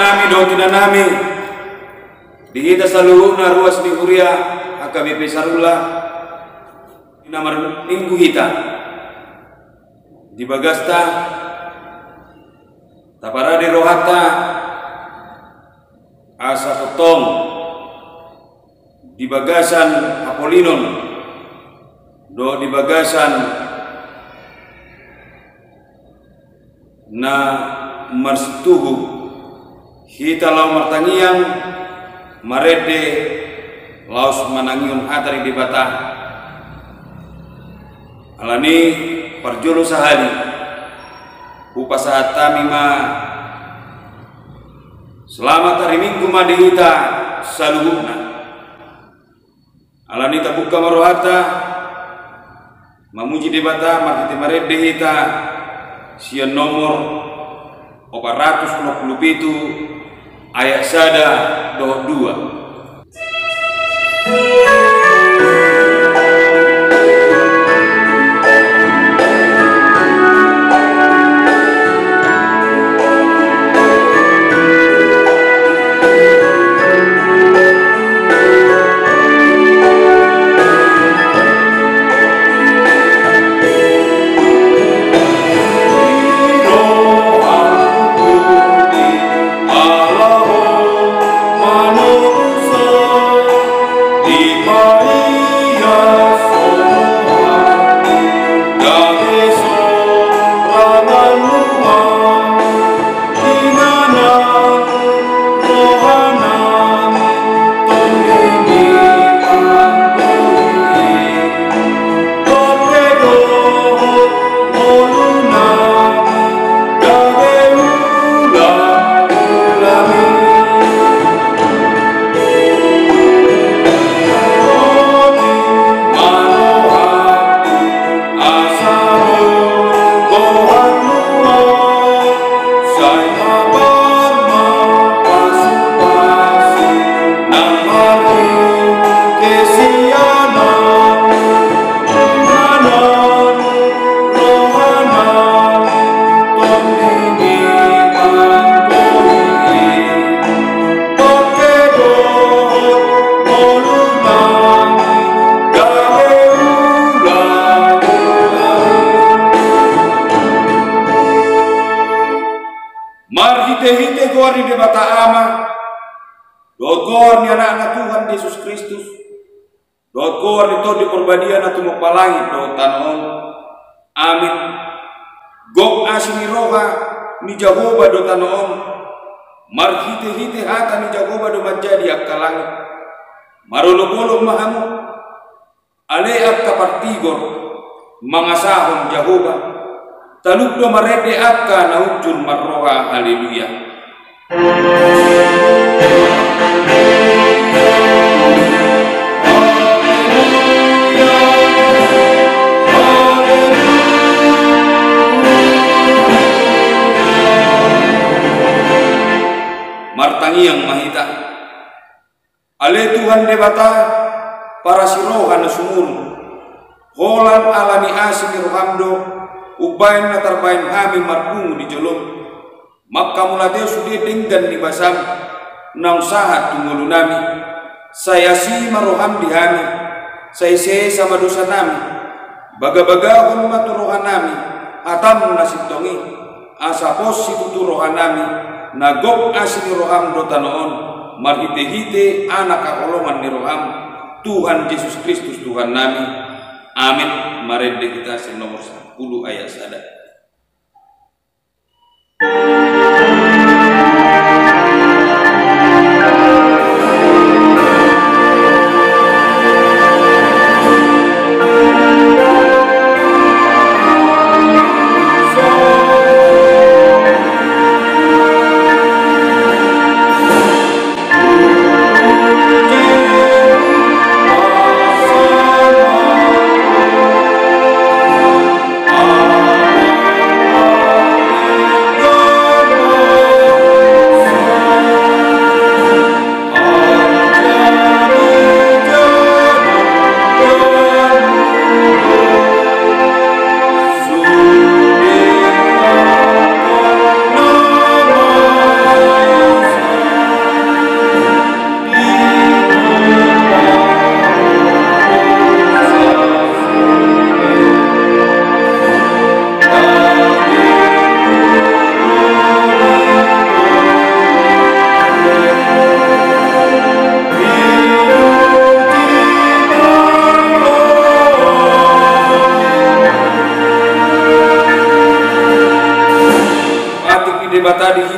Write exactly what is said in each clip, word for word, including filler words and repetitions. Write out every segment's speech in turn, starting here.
Nami dohot inanami, di hita saluhutna ruas ni huria H K B P Sarula, di na marminggu hita, di bagasta taparade rohanta asa tongtong di bagasan hapolinon dohot di bagasan na marsituhu hita laho martangiang, marende, laos manangihon hata ni Debata. Alani parjolo sahali hupasahat hami ma selamat ari Minggu ma di hita saluhutna. Alani tabungka ma rohanta mamuji Debata marhite marende hita sian nomor opat ratus onom pulu pitu ayat sada dohot dua. Marhitehite goar ni Debata Ama, dohot goar ni Anakna Tuhan Jesus Kristus, dohot goar ni Tondi Parbadia na tumompa langit dohot tano on. Amin. Gok asi ni roha ni Jahowa do tano on, marhitehite hata ni Jahowa do manjadi angka langit. Marolopolop ma hamu, ale angka partigor, mangasahon Jahowa. Talup do marende angka na unjur marroha. Haleluya. Martangiang ma hita. Ale Tuhan Debata, parasi roha na sumurung, holan ala ni asi ni roham do umbahen na tarbahen hami marpungu di jolom. Manghamauliatehon sude denggan ni basam naung sahat tu ngolunami. Sai asi ma roham di hami, sai sesa ma dosanami. Bagabagahon ma tu rohanami hatam na sintong i, asa pos situtu rohanami na gok asi ni roham do tano on, marhitehite Anak haholongan ni roham, Tuhan Jesus Kristus Tuhannami. Amin. Marende hita sian nomor sampulu ayat sada.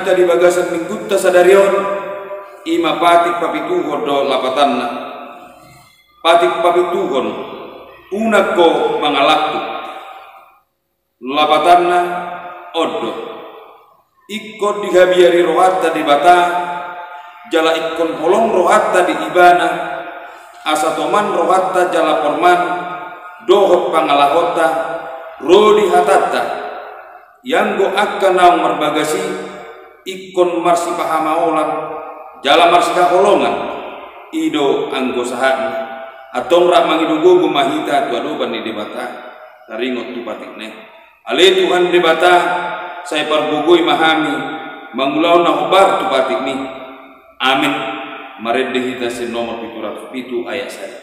Di bagasan minggunta sadari on, i ma patik papituhon dohot lapatanna. Patik papituhon, unang ho mangalangkup. Lapatanna, on do. Ingkon dihabiari rohanta Debata, jala ingkon holong rohanta di Ibana, asa toman rohanta jala porman, dohot pangalahonta, ro di hatanta. Ianggo angka naung marbagas i, ingkon marsipahamaolan, jala marsihaholongan, i do anggo sahatna. Antong rap mangido gogo ma hita tu adopan ni Debata, taringot tu patikna i. Ale Tuhan Debata, sai pargogoi ma hami, mangulahon na hombar tu patikmi. Amin. Marende hita sian nomor pitu ratus pitu ayat sada.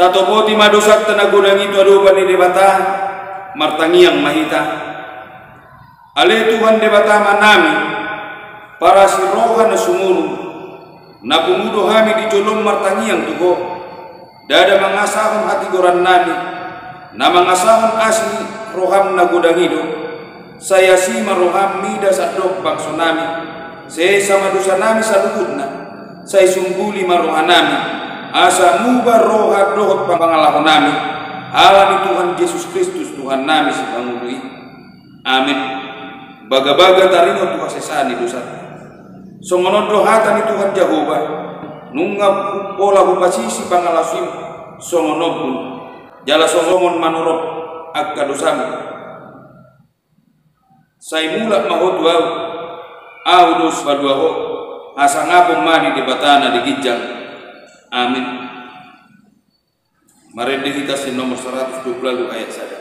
Tatopoti ma dosanta na godang i tu adopan ni Debata, martangiang ma hita. Ale Tuhan Debata Amanami, parasi roha na sumurung, na pungu do hami di jolom martangiang tu Ho. Ndada mangasahon hatigorannami, na mangasahon asi ni roham na godang i do. Sai asi ma roham mida sandok bangsonami, sesa ma dosanami saluhutna, sai sumbuli ma rohanami, asa muba roha dohot pangalahonami, ala ni Tuhan Jesus Kristus Tuhannami Sipangolu i. Amin. Bagabaga taringot tu hasesaan ni dosanta. Songon on do hata ni Tuhan Jahowa, nunga pola hupasisi pangalaosim songon ombun, jala songon manorop angka dosam. Sai mulak ma ho tu Ahu, Ahu do sipalua ho, hasangapon ma di Debata na di ginjang. Amin. Marende hita sian nomor saratus dua pulu ualu ayat sada.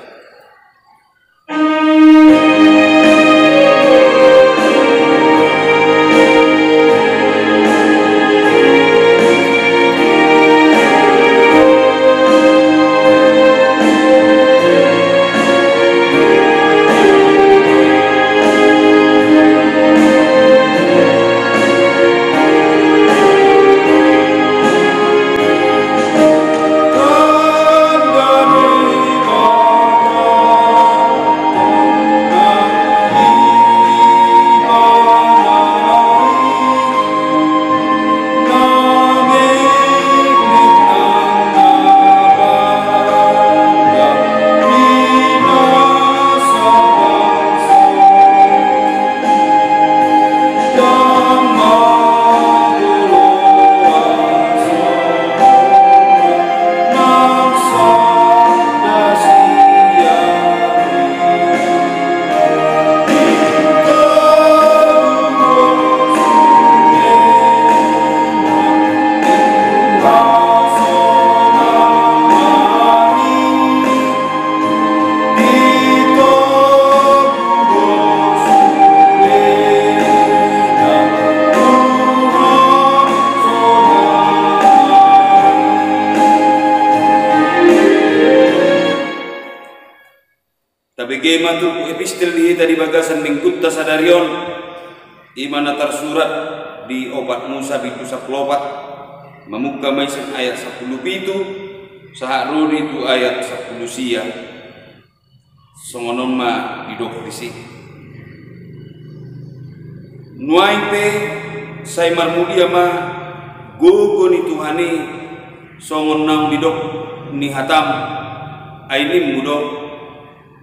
Tabege ma turpuk epistel di hita di bagasan minggunta sadari on, i ma na tarsurat di Opat Musa bindu sampulu opat, mamungka ma i sian ayat sampulu pitu, sahat ro di tu ayat sampulu sia. Songon on ma didok disi. Nuaeng pe sai marmulia ma Gogo ni Tuhan i songon naung didok ni hatam, ai nimmu do.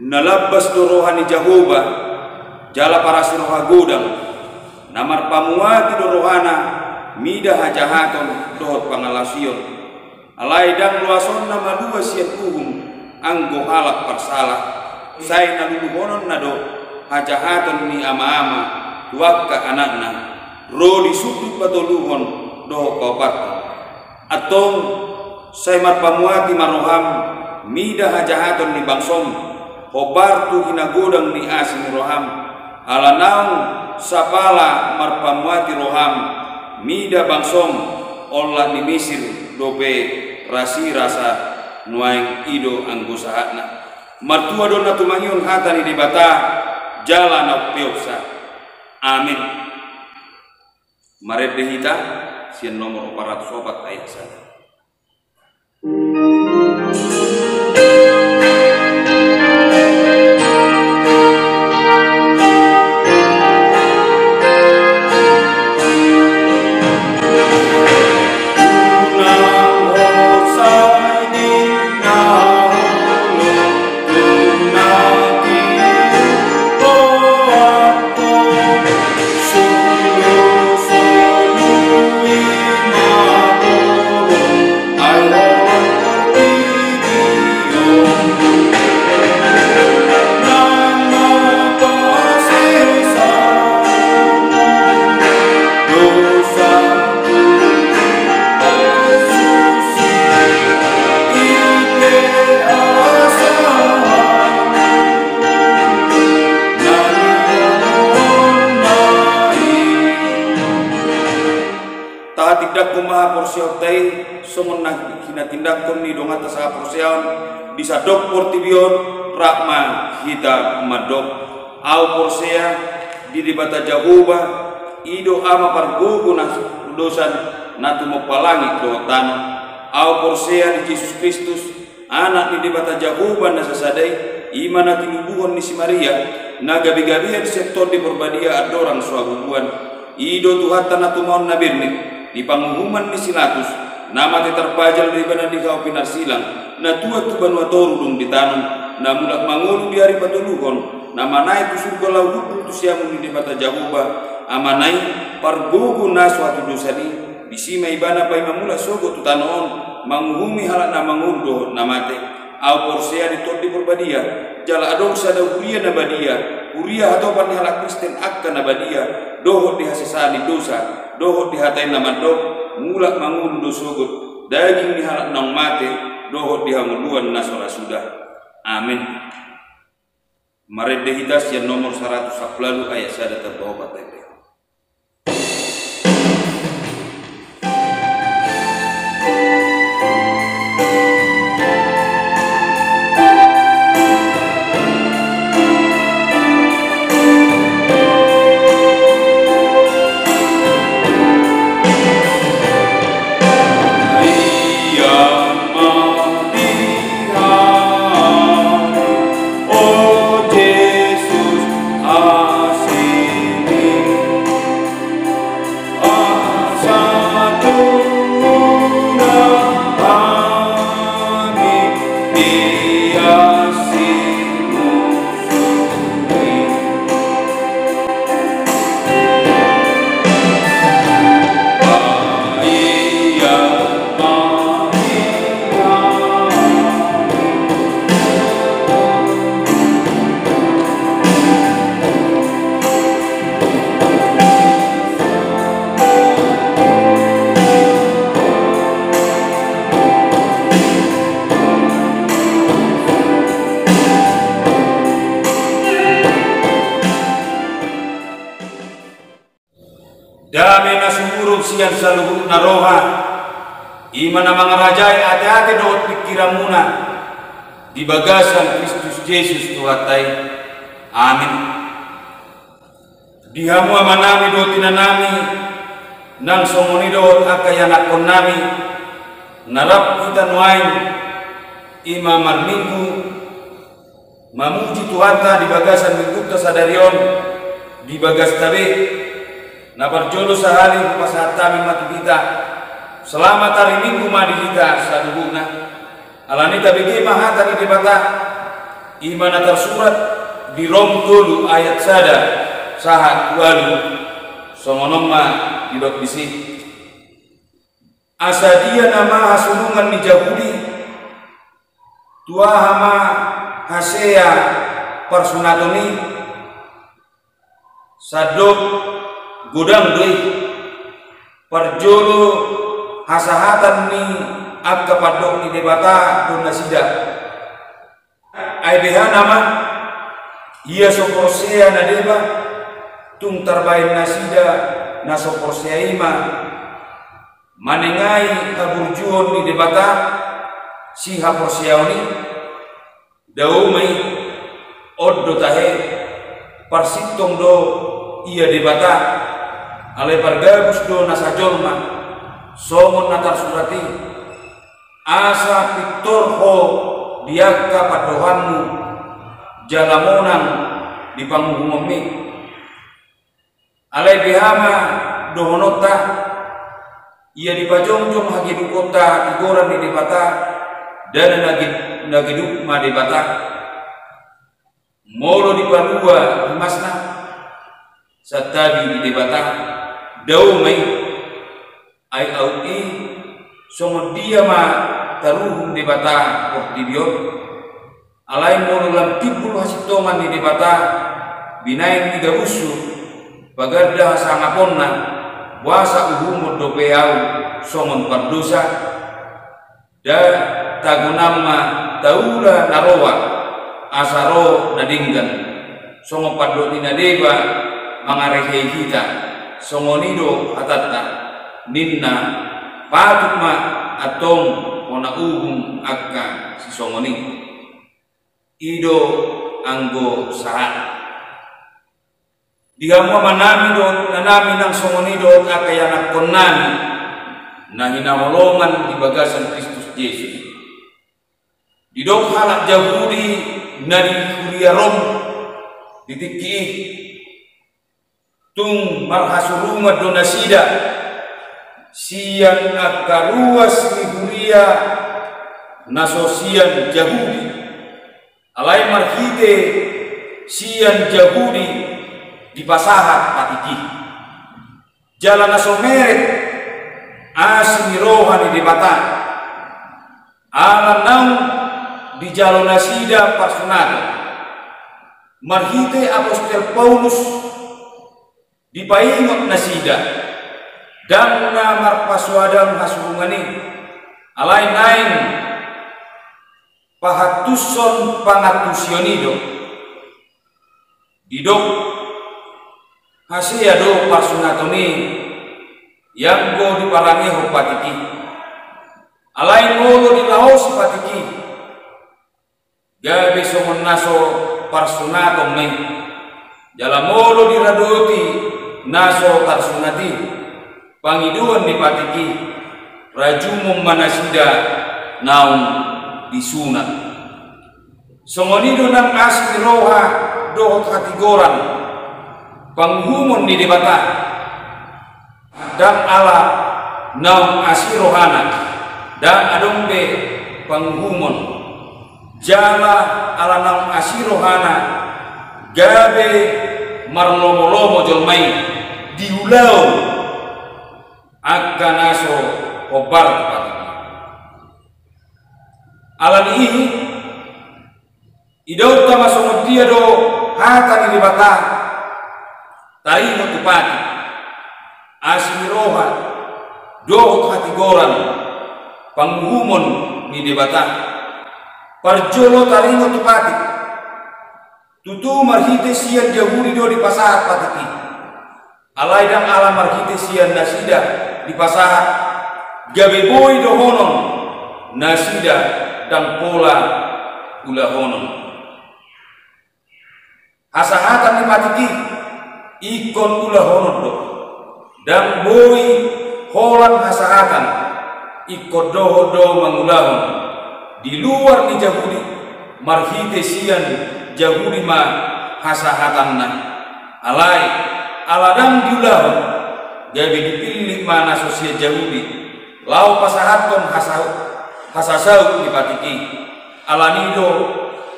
Na lambas do roha ni Jahowa, jala parasi roha godang. Na marpamuati do rohana mida hajahaton dohot pangalaosion. Alai ndang loasonna malua sian uhum anggo halak parsala. Sai na luluhononna do hajahaton ni amaama tu angka anakna, ro di sundut patoluhon dohot paopathon. Antong, sai marpamuati ma roham mida hajahaton ni bangsom, hombar tu hinagodang ni asi ni roham. Ala naung sapala marpamuati roham mida bangsom, olat ni Misir dope rasirasa, nuaeng i do anggo sahatna. Martua do na tumangihon hata ni Debata jala na umpeopsa. Amin. Marende hita sian nomor opat ratus opat ayat sada. Tahatindangkon ma haporseaonta i songon na hinatindangkon ni donganta sahaporseaon di sandok portibi on, rap ma hita mandok. Ahu porsea di Debata Jahowa, i do Ama pargogo na dosan na tumompa langit dohot tano. Ahu porsea di Jesus Kristus, Anak ni Debata Jahowa na sasada i, i ma na tinubuhon ni si Maria, na gabegabean sian Tondi Porbadia andorang so habubuan. I do Tuhanta na tumaon na bernit, di panguhuman ni si Latus, na mate tarpajal do ibana di hau pinarsilang, na tuat tu banua toru dung ditanom, na mulak mangolu di ari patoluhon, na manaek tu surgo laho hundul tu siamun ni Debata Jahowa, Amana i, pargogo na so hatudosan i. Disi ma ibana paima mulak sogot tu tano on, manguhumi halak na mangolu dohot na mate. Ahu porsea di Tondi Porbadia, jala adong sada huria na badia, huria hatopan ni halak Kristen angka na badia, dohot di hasesaan ni dosa, dohot di hata i na mandok, mulak mangolu do sogot daging ni halak naung mate, dohot di hangoluan na so ra suda. Amin. Marende hita sian nomor saratus sampulu ualu ayat sada tamba opat. Dame na sumurung sian saluhutna roha, i ma na mangarajai ateate dohot pingkiranmuna di bagasan Kristus Jesus Tuhanta i. Amin. Di hamu amanami dohot inanami, nang songon i dohot angka ianakkonnami, na rap hita nuaeng, i ma marminggu, mamuji Tuhanta di bagasan minggunta sadari on, di bagasta be. Na parjolo sahali hupasahat hami ma tu hita Selamat ari Minggu ma di hita saluhutna. Alani tabege ma hata ni Debata, i ma na tarsurat di Rom tolu ayat sada sahat ualu. Songon on ma didok disi. Asa dia nama hasurungan ni Jahudi? Tu aha ma hasea parsunaton i? Sandok godang do i. Parjolo hasahatan ni angka pandok ni Debata do nasida. Ai beha nama ia so porsea na deba, tung tarbaen nasida na so porsea i ma manengai haburjuon ni Debata sihaporseaon i? Dao ma i. On do tahe, parsintong do ia Debata, alai pargabus do nasa jolma, songon na tarsurat i. Asa pintor ho di angka pandohanmu, jala monang di panguhumonmi. Alai beha ma dohononta? Ia dipajongjong hagedukonta hatigoran ni Debata, ndada na ge-, na geduk ma Debata. Molo dipalua himasna, santabi di Debata. Dao ma i. Ai aut i, songon dia ma taruhum Debata portibi on? Alai molo lam timbul hasintongan ni Debata binaen ni gabushu, paganda hasangaponna, boasa uhumon dope ahu songon pardosa? Nda tagonan ma taula na roa, asa ro na denggan, songon pandok ni na deba mangarehei hita. Songon i do hatanta, ninna, patut ma antong hona uhum angka sisongon i. I do anggo sahat. Di hamu amanami dohot inanami, nang songon i dohot angka ianakkonnami na hinaholongan di bagasan Kristus Jesus. Didok halak Jahudi na di huria Rom di tingki i, tung marhasurungan do nasida sian angka ruas ni huria na so sian Jahudi. Alai marhite sian Jahudi dipasahat patik i. Jala na so meret asi ni roha ni Debata, ala naung dijalo nasida parsunaton. Marhite apostel Paulus dipaingot nasida, ndang na marpasoadan hasurungan i, alai naeng pahantushon pangantusion i do. Didok hasea do parsunaton i, ianggo diparangehon patik i. Alai molo dilaosi patik i, gabe songon na so parsunaton ma i. Jala molo diradoti na so tarsunat i, pangidoan ni patik i, rajumon ma nasida naung disunat. Songon i do nang asi ni roha dohot hatigoran panguhumon ni Debata. Ndang ala naung asi rohana, ndang adong be panguhumon. Jala ala naung asi rohana, gabe marlomolomo jolma i, diulahon angka na so hombar tu patik i. Ala ni i, idaonta ma songon dia do hata ni Debata taringot tu patik. Asi ni roha dohot hatigoran panguhumon ni Debata. Parjolo taringot tu patik. Tutu marhite sian Jahudi do dipasahat patik i. Alai ndang ala marhite sian nasida dipasahat, gabe boi dohonon nasida ndang pola ulahonon. Hasahatan ni patik i ingkon ulahonon do. Ndang boi holan hasahatan ingkon dohot do mangulahon di luar ni Jahudi. Marhite sian Jahudi ma hasahatanna. Alai ala ndang diulahon, gabe dipillit ma na so sian Jahudi, Laho pasahathon hasau-, hasasaut ni patik i. Alani do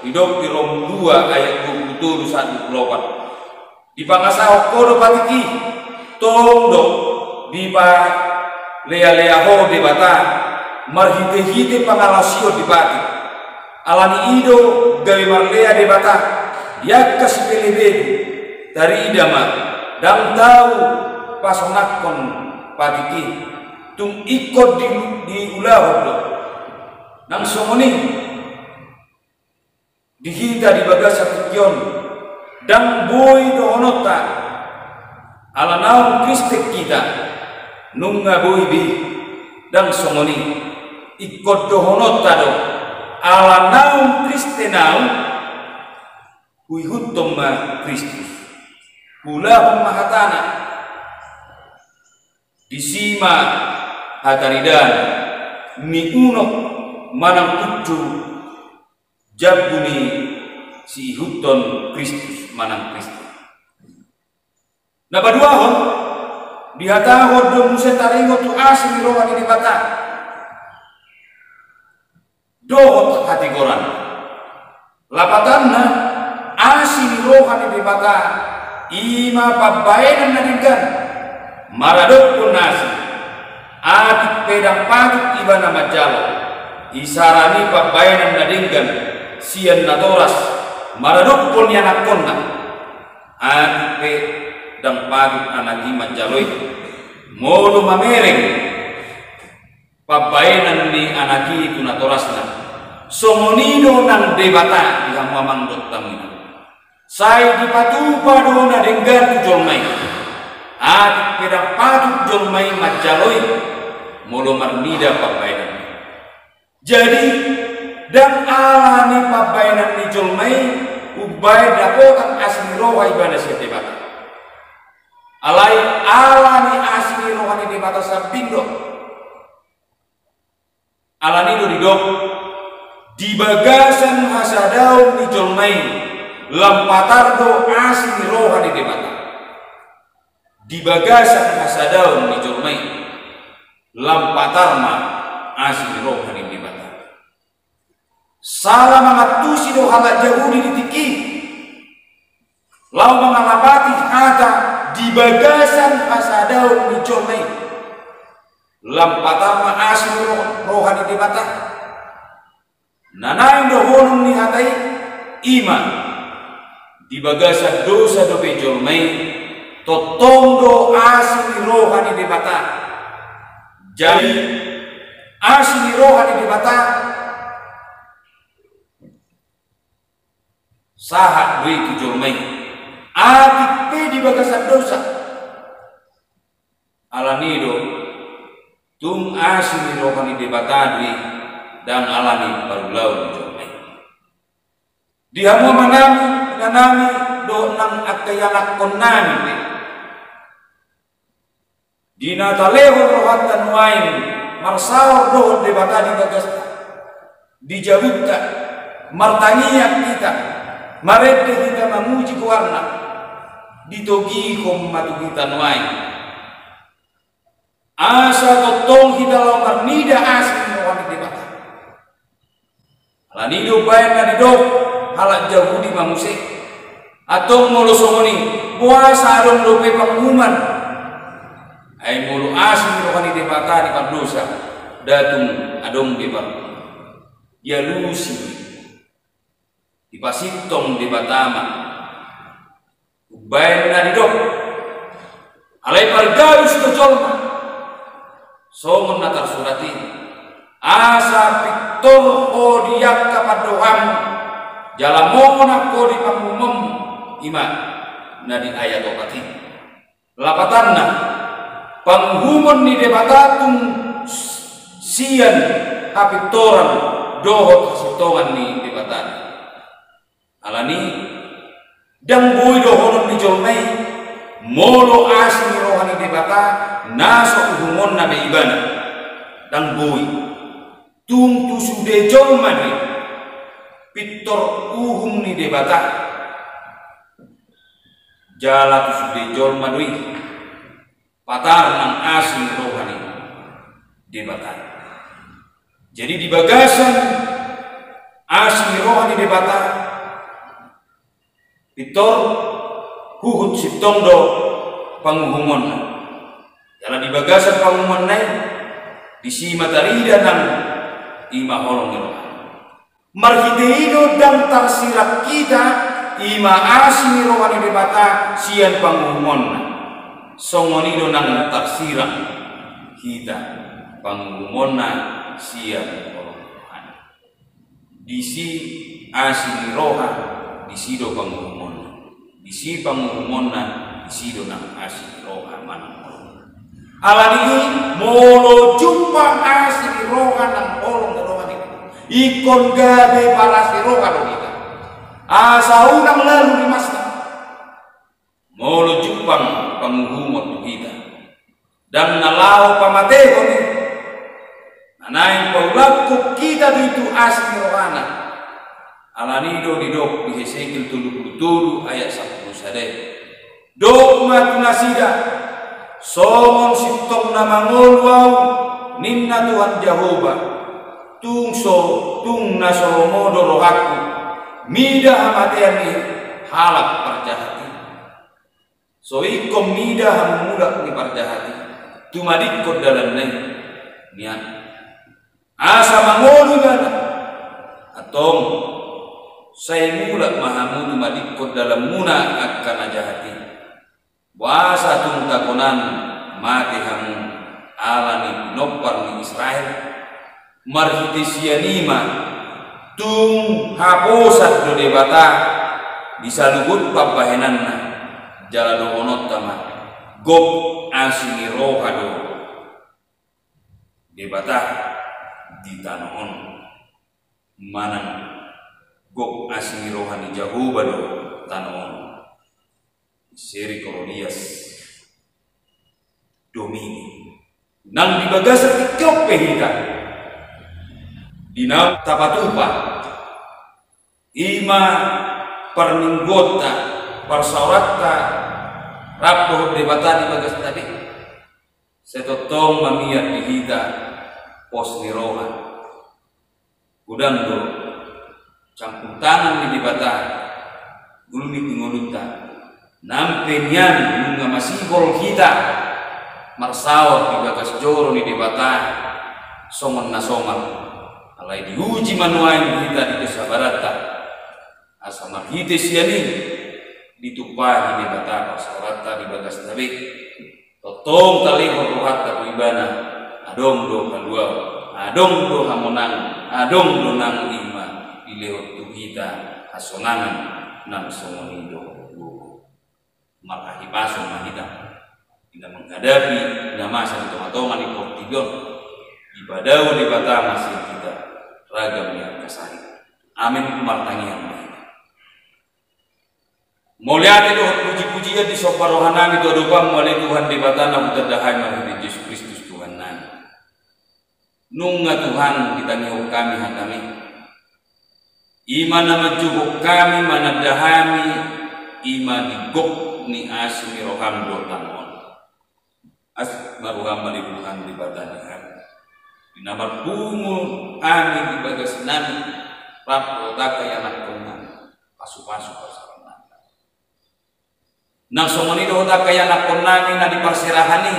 didok di Rom dua ayat dua pulu tolu sahat dua pulu opat. Dipangasahon ho do patik i, tong do dipalea-lea ho Debata marhite-hite pangalaosion di patik. Alani i do gabe marlea Debata di angka sipelebegu, tarida ma, ndang tau pasonanghon patik i, tung ingkon di, diulahon do. Nang songon i di hita di bagasan tingki on, ndang boi dohononta ala naung Kristen hita, nunga boi be. Ndang songon i, ingkon dohononta do, ala naung Kristen ahu, huihuthon ma Kristus, huulahon ma hatana. Disi ma hataridaan ni unok manang punju jambu ni siihuthon Kristus manang Kristen. Na paduahon, dihatahon do muse taringot tu asi ni roha ni Debata dohot hatigoran. Lapatanna, asi ni roha ni Debata i ma pambahenan na denggan maradophon asi. Atik pe ndang patut ibana manjalo, isara ni pambahenan na denggan sian natoras maradophon ianakhonna. Atik pe ndang patut anak i manjalo i, molo mamereng pambahenan ni anak i tu natorasna. Songon i do nang Debata di hamu amang dohot inang. Sai dipatupa do na denggan tu jolma i. Atik pe ndang patut jolma i manjalo i, molo marnida pambahenan. Jadi, ndang ala ni pambahenan ni jolma i umbahen dapotan asi ni roha ibana sian Debata. Alai ala ni asi ni roha ni Debata sambing do. Alani do didok, di bagasan hasadaon ni jolma i lam patar do asi ni roha ni Debata. Di bagasan hasadaon ni jolma i lam patar ma asi ni roha ni Debata. Sala mangantusi do halak Jahudi di tingki i laho mangalapati hata di bagasan hasadaon ni jolma i lam patar ma asi ni ro-, roha ni Debata. Na naeng dohonon ni hata i, i ma, di bagasan dosa dope jolma i tongtong do asi ni roha ni Debata. Jadi, asi ni roha ni Debata sahat do i tu jolma i, atik pe di bagasan dosa. Alani do, tung asi ni roha ni Debata do i, ndang ala ni parulaon ni jolma i. Di hamu amanami, inanami, dohot nang angka ianakhonnami pe, di na talehon rohanta nuaeng marsaor dohot Debata di bagasta, di jabunta, martangiang hita, marende hita mamuji goarna, ditogihon ma tu hita nuaeng asa tongtong hita laho marnida asi ni roha ni Debata. Alani do umbahen na didok halak Jahudi ma muse, antong molo songon i, boasa adong dope panguhuman? Ai molo asi ni roha ni Debata di pardosa, nda tung adong be panguhuman. Dialusi, dipasintong Debata ma. Umbahen na didok, alai pargabus do jolma, songon na tarsurat i, asa pintor ho di angka pandohanmu, jala monang ho di panguhumanmu, i ma na di ayat opat i. Lapatanna, panguhumon ni Debata tung s-, sian hapintoran dohot hasintongan ni Debata. Alani, ndang boi dohonon ni jolma i, molo asi ni roha ni Debata, na so uhumonna be ibana. Ndang boi. Tung tu sude jolma do i pintor uhum ni Debata. Jala tu sude jolma do i patar nang asi ni roha ni Debata. Jadi di bagasan asi ni roha ni Debata, pintor huhut sintong do panguhumonna. Jala di bagasan panguhumonna i, disi ma tarida nang i ma holong ni roha. Marhite i do ndang tarsirang hita, i ma asi ni roha ni Debata sian panguhumonna. Songon i do nang tarsirang hita, panguhumonna sian holong ni rohana. Disi asi ni roha, disi do panguhumonna. Disi panguhumonna, disi do nang asi ni roha manang holong. Alani i, molo jumpang asi ni roha nang holong ni roha ni Debata, ingkon gabe parasi roha do hita. Asa unang lalu rimasna. Molo jumpang panguhumon tu hita, ndang na laho pamatehon i, na naeng paulakhon hita do i tu asi ni rohana. Alani i do didok di Hesekiel tolu pulu tolu ayat sampulu sada i: Dok ma tu nasida: Songon sintong na mangolu Ahu, ninna Tuhan Jahowa, tung so, tung na so lomo do rohangku mida hamatean ni halak parjahat i. So ingkon mida hamumulak ni parjahat i, tumadingkon dalanna i, nian. Asa mangolu ibana. Antong, sai mulak ma hamu tumadingkon dalanmuna angka na jahat i. Boasa tung tagonan mate hamu ala ni pinompar ni Israel? Marhite sian i ma tung haposan do Debata di saluhut pambahenanna, jala dohononta ma, gok asi ni roha do Debata di tano on. Manang gok asi ni roha ni Jahowa do tano on. Misericordias Domini. Nang di bagasan tingki on pe hita, di na tapatupa, i ma parmingguonta, parsaoranta rap dohot Debata di bagas tabi, sai tongtong mamiar di hita pos ni roha. Godang do campur tangan ni Debata, gulmit ni ngolunta. Nang pe nian nunga masihol hita marsaor di bagas joro ni Debata songon na somal, alai diuji ma nuaeng hita di kesabaranta, asa marhite sian i ditumpahi Debata parsaoranta di bagas tabi. Tongtong talehon rohanta tu Ibana, adong do haluaon, adong do hamonangan, adong do nang i ma dilehon tu hita hasonangan nang songon i do gogo. Marhahipason ma hita di na menghadapi na masa di tongatonga ni portibi on. Dipadao Debata ma sian hita ragam ni angka sahit. Amin. Martangiang ma hita. Mauliate dohot pujipujian disomba rohanami tu adopanMu ale Tuhan Debata na hutanda hami marhite Jesus Kristus Tuhannami. Nunga Tuhan ditangihon hami hatami, i ma na manjou hami, mananda hami, i ma di gok ni asi ni rohaM do tano on. Asi ma rohaM ale Tuhan Debata ni hami, di na marpungu hami di bagasnami, rap dohot angka ianakkonnami, pasupasu parsaorannami. Nang songon i dohot angka ianakkonnami na di parserahan i,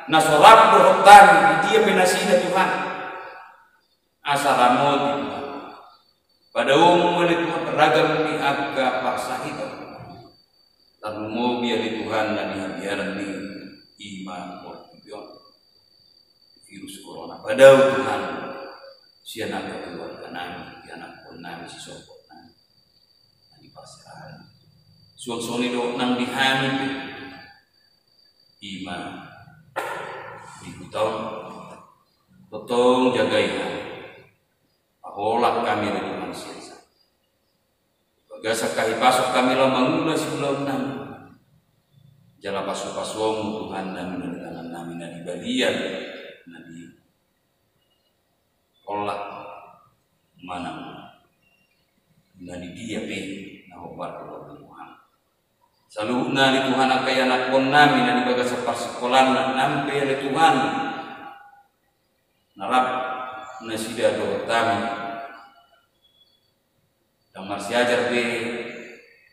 na so rap dohot hami di dia pe nasida Tuhan. Asa ramoti Tuhan, padaoMu ale Tuhan ragam ni angka parsahiton. Tarlumobi ale Tuhan na di habiaran ni i ma portibi on, virus corona. Padao Tuhan sian angka keluarganami, ianakkonnami, sisombotnami na di parserahan. Suang songon i dohot nang di hami pe, i ma di huta on. Tongtong jagai hami, paholang hami ale Tuhan sian sada. Bagasan hahipason hami laho mangula siulaonnami, jala pasupasuonMu Tuhannami na di tangannami na di balian, na di olat manang na di dia pe na hombar do rohaMu. Saluhutna ale Tuhan angka ianakkonnami na di bagasan parsikolaan nang pe ale Tuhan, na rap nasida dohot hami. Ndang marsiajar be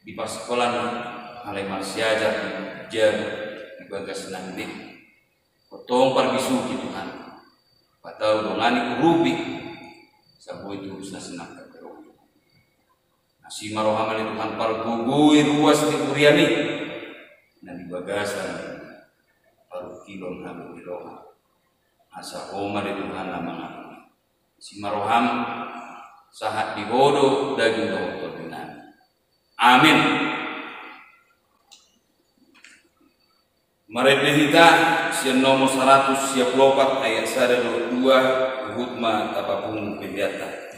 di parsikolaan, alai marsiajar di jabu di bagas nang be. Tongtong parbisuhi Tuhan, patau dongani urupi, saboi tu urusan senang kaperohi. Asi ma roham ale Tuhan, pargogoi ruas ni huriam i na di bagasan parungkilon hami di roha. Asa Ho ma ale Tuhan na mangaku. Asi ma roham, sahat di Ho do daging dohot tondi nami. Amin. Marende hita sian nomor saratus sia pulu opat ayat sada dohot dua, huhut ma tapapungu peleanta.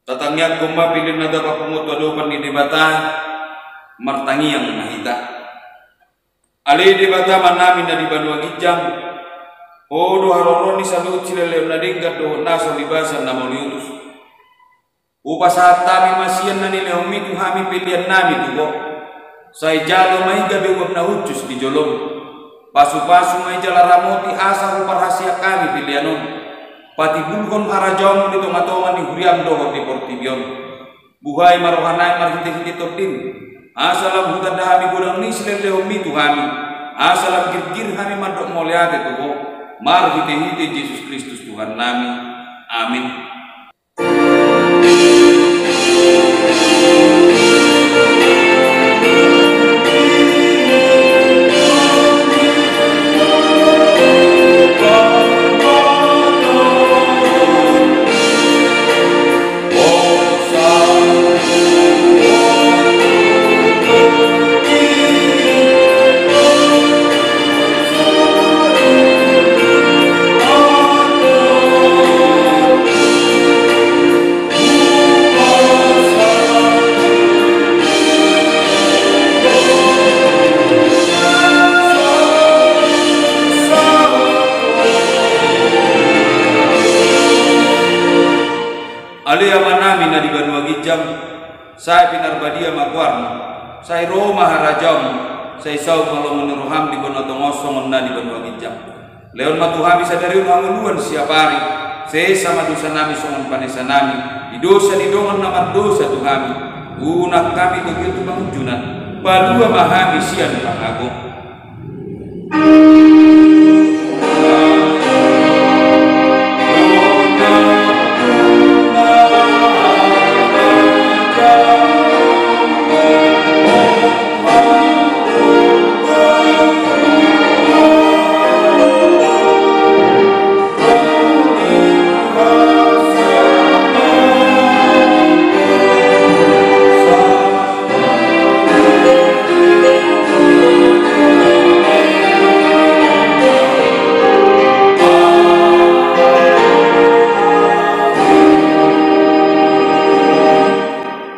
Tatangiangkon ma pelean na tapapungu tu adopan ni Debata. Martangiang ma hita. Ale Debata Amanami na di banua ginjang, Ho do haroro ni saluhut silehonlehon na denggan dohot na so libasan na mauliutus. Hupasahat hami ma sian na nilehonmi tu hami peleannami tu Ho. Sai jalo ma i gabe uap na hushus di jolom. Pasupasu ma i jala ramoti asa huparhaseang hami pelean on. Patimbulhon harajaonmu di tongatonga ni huriam dohot di portibi on. Buhai ma rohanami marhitehite tondim, asa lam hutanda hami godang ni silehonlehonmi tu hami, asa lam girgir hami mandok mauliate tu Ho, marhitehite Jesus Kristus Tuhannami. Amin. Ale Amanami na di banua ginjang, sai pinarbadia ma goarmu, sai ro ma harajaonmu, sai saut ma lomo ni roham di banua tonga on songon na di banua ginjang. Lehon ma tu hami sadari on hangoluan siapari, sesa ma dosanami songon panesanami di dosa ni dongan na mardosa tu hami, unang hami togihon tu pangunjunan, palua ma hami sian pangago.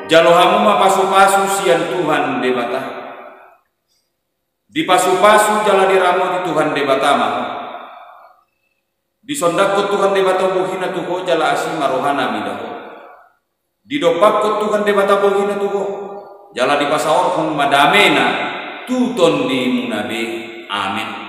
Jalo hamu ma pasupasu sian Tuhan Debata. Dipasupasu jala diramoti Tuhan Debata ma ho. Disondangkon Tuhan Debata bohina tu ho jala asi ma rohana mida ho. Didompakkon Tuhan Debata bohina tu ho jala dipasaorhon ma damena tu tondimuna be. Amen.